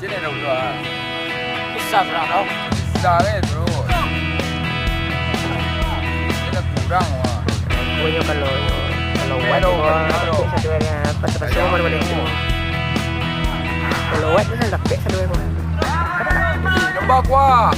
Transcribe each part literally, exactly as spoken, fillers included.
Sini dong, bro. Bisa, bro, dong. Bisa, eh, bro. Ini kurang, wah. Pokoknyo kalau, kalau wet, kalau wet, wah, bro, tapi saduanyo, pas-pas. Ayo. Kalau wet, bisa dapek saduanyo, wah. Nembak, wah.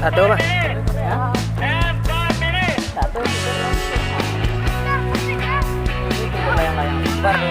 Ado, Bang. Hah? Ado. Itu layang-layang limpar tu.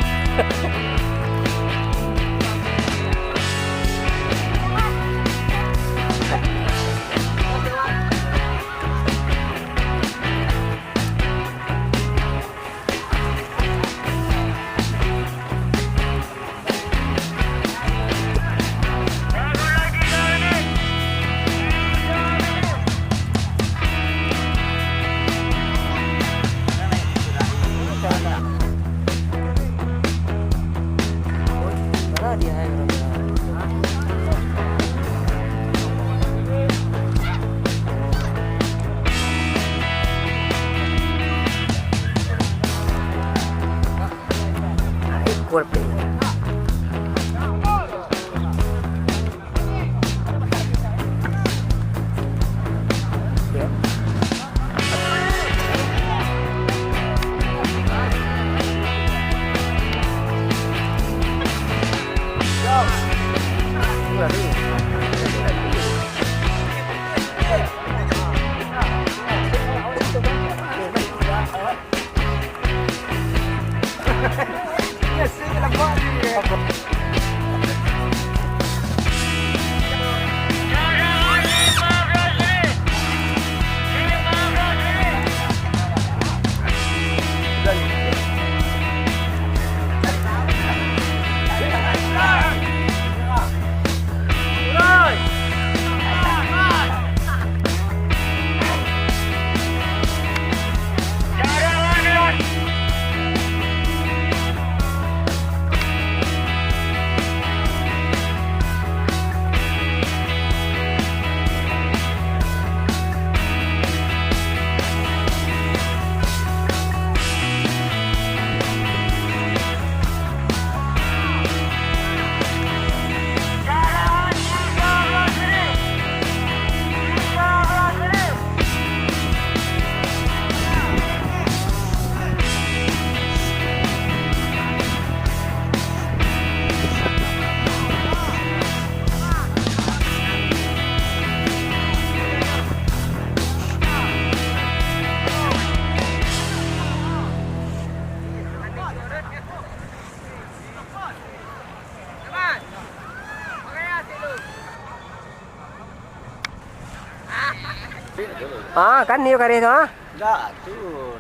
Ah, kan iyo kareh tu, ah. Indak, tu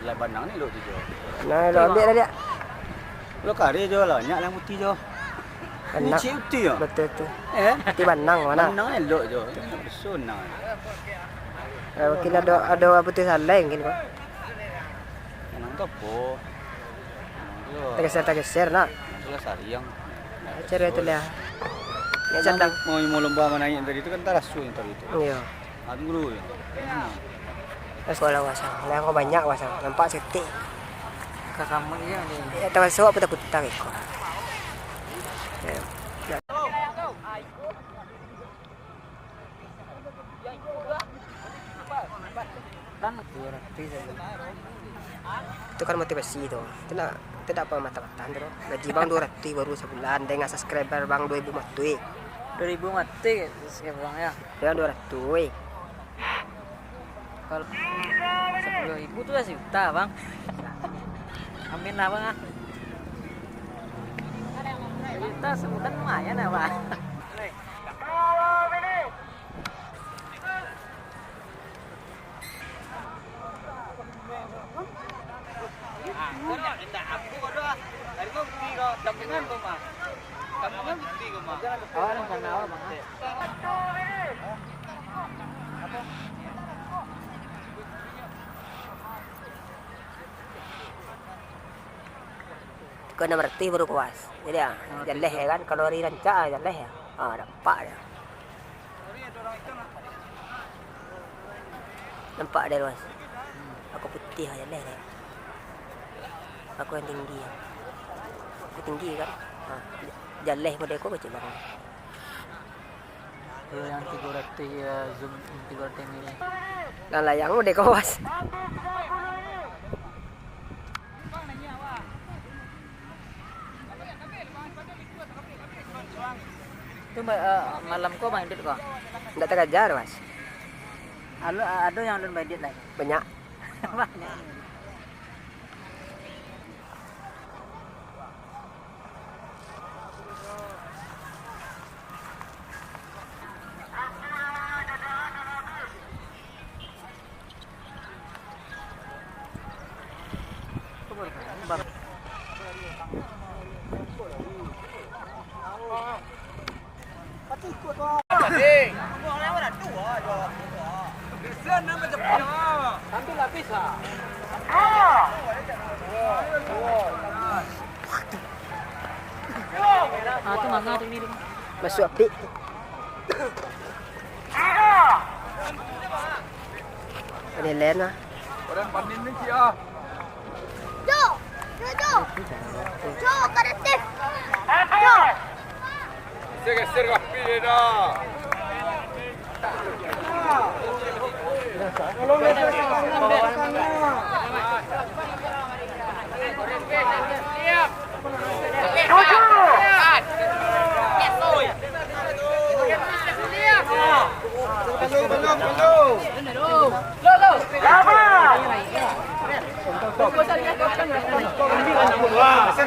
lah banang ni elok tu jo. Nah, elok ambiak lah, Diak. Lo kareh jo lah, nyak lah putih jo. Ni cik putih jo. Betul tu. Eh? Putih banang mano? Banang elok jo. Besunang. Eh, mungkin ado, ado putih salai mungkin ko. Banang tu apo? Tageser-tageser nak. Itulah sariang. Cari itu lah. Yang sedang mau, mau lomba manaik tadi tu kan taraso yang tadi tu. Iyo. Anggur. Hmm. Sekolah wasang. Lah kau banyak wasang. Nampak setik. Kamu iya ni. Ya, termasuk apa takut tak iko. Ya. Kan duo ratuih sajo. Itu kan motivasi tu. Itu ndak, itu ndak apa mata-mata tu. Gaji bang duo ratuih baru sabulan, dengan subscriber bang duo ribu matuih. Duo ribu matuih subscriber bang, ya? Ya, duo ratuih. Kalau sepuluh ribu tu lah sejuta, bang. Amin lah, bang, ah. Sejuta sabulan lumayan lah, bang. Ka anam ratuih baru ko, Mas. Jadi, ah, jaleh, ya kan, kalau ari rancak, ah, jaleh, ya. Ah, nampak dia. Nampak dia, Mas. Aku putih, ah, jaleh dia. Aku yang tinggi, ya. Aku tinggi, kan. Ah, jaleh model ko kecil banget. Kalau yang tiga ratus, ya, zoom tiga ratus mili. Lah, layang model ko, Mas. Tu ba-, eh, malam ko main duit ko? Ndak takaja, Mas. Alo, ado yang alun main duit lai? Banyak. Banyak. Ah, tu manga tu ni, tu. Masuk apik. Ada lain lah. Orang panin ni, Cik, ah. Jo, jo, jo. Jo, kreatif. Jo. Geser, geser, rapi dia dah.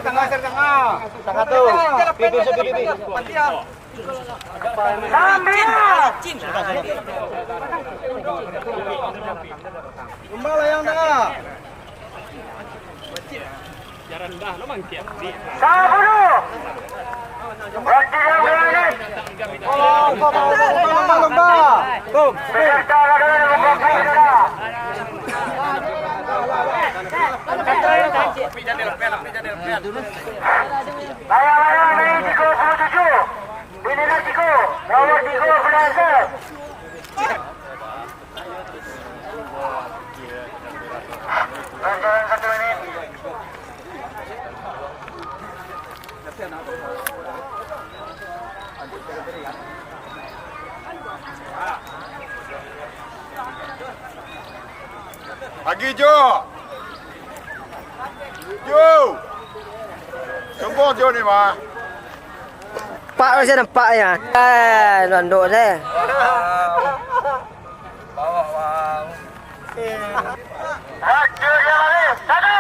Tengah, tengah. Tengah tu. Pipi, pipi, pipi. Sambil. Lumba layang tangah. Sapuluh. Waktu yang berakhir. Lumba, lumba, lumba, lumba. Boom. Peserta adalah lima puluh juta. Layang-layang naik tiga puluh tujuh. Bini naik tiga. Nomor tiga, Fernando. Pagi, Jo. Jo. Sombong Jo ni, mah. Pak, saya nampak ya. Eh, landok deh. Bawah, bawah. Satu.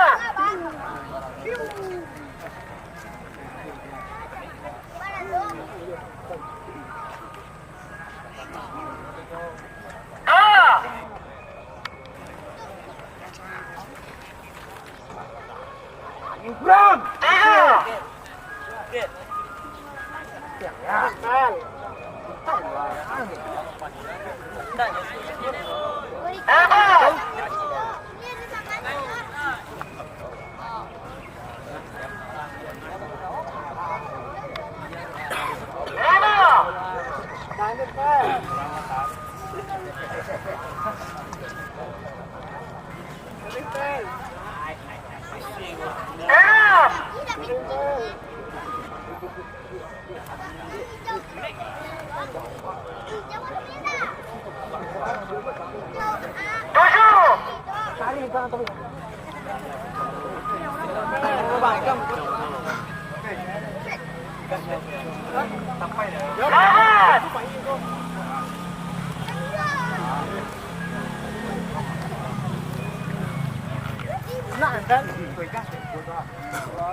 Dua. Tiga.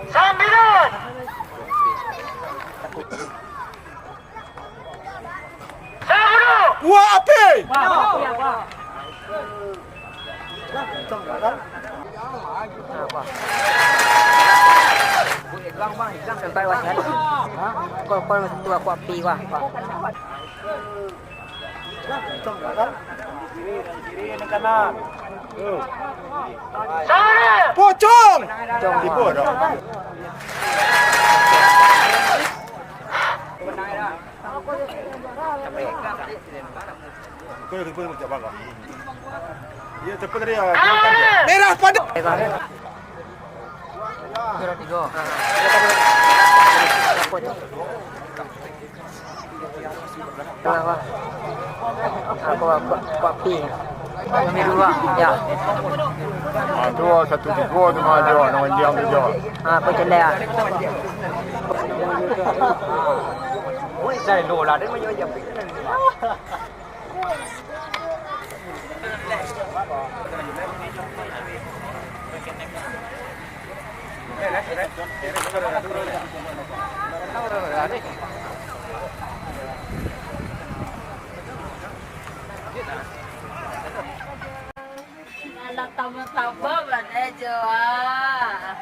Sambilan. Wah, api! Sampai wah, kan? Hah? Kau, kau masih tua, aku api, wah, wah. Pocong! Pocong! Tipu dah. Merah pada. Kira tiga. Apa, apa, apa, apa? Kami dua, ya. Ah, tu, ah, satu tiga tu mah dia, nang diam tu dia. Ah, apa cendera? Saya lola, dia punya jam. Alah, tambah-tambah badan jo, ah.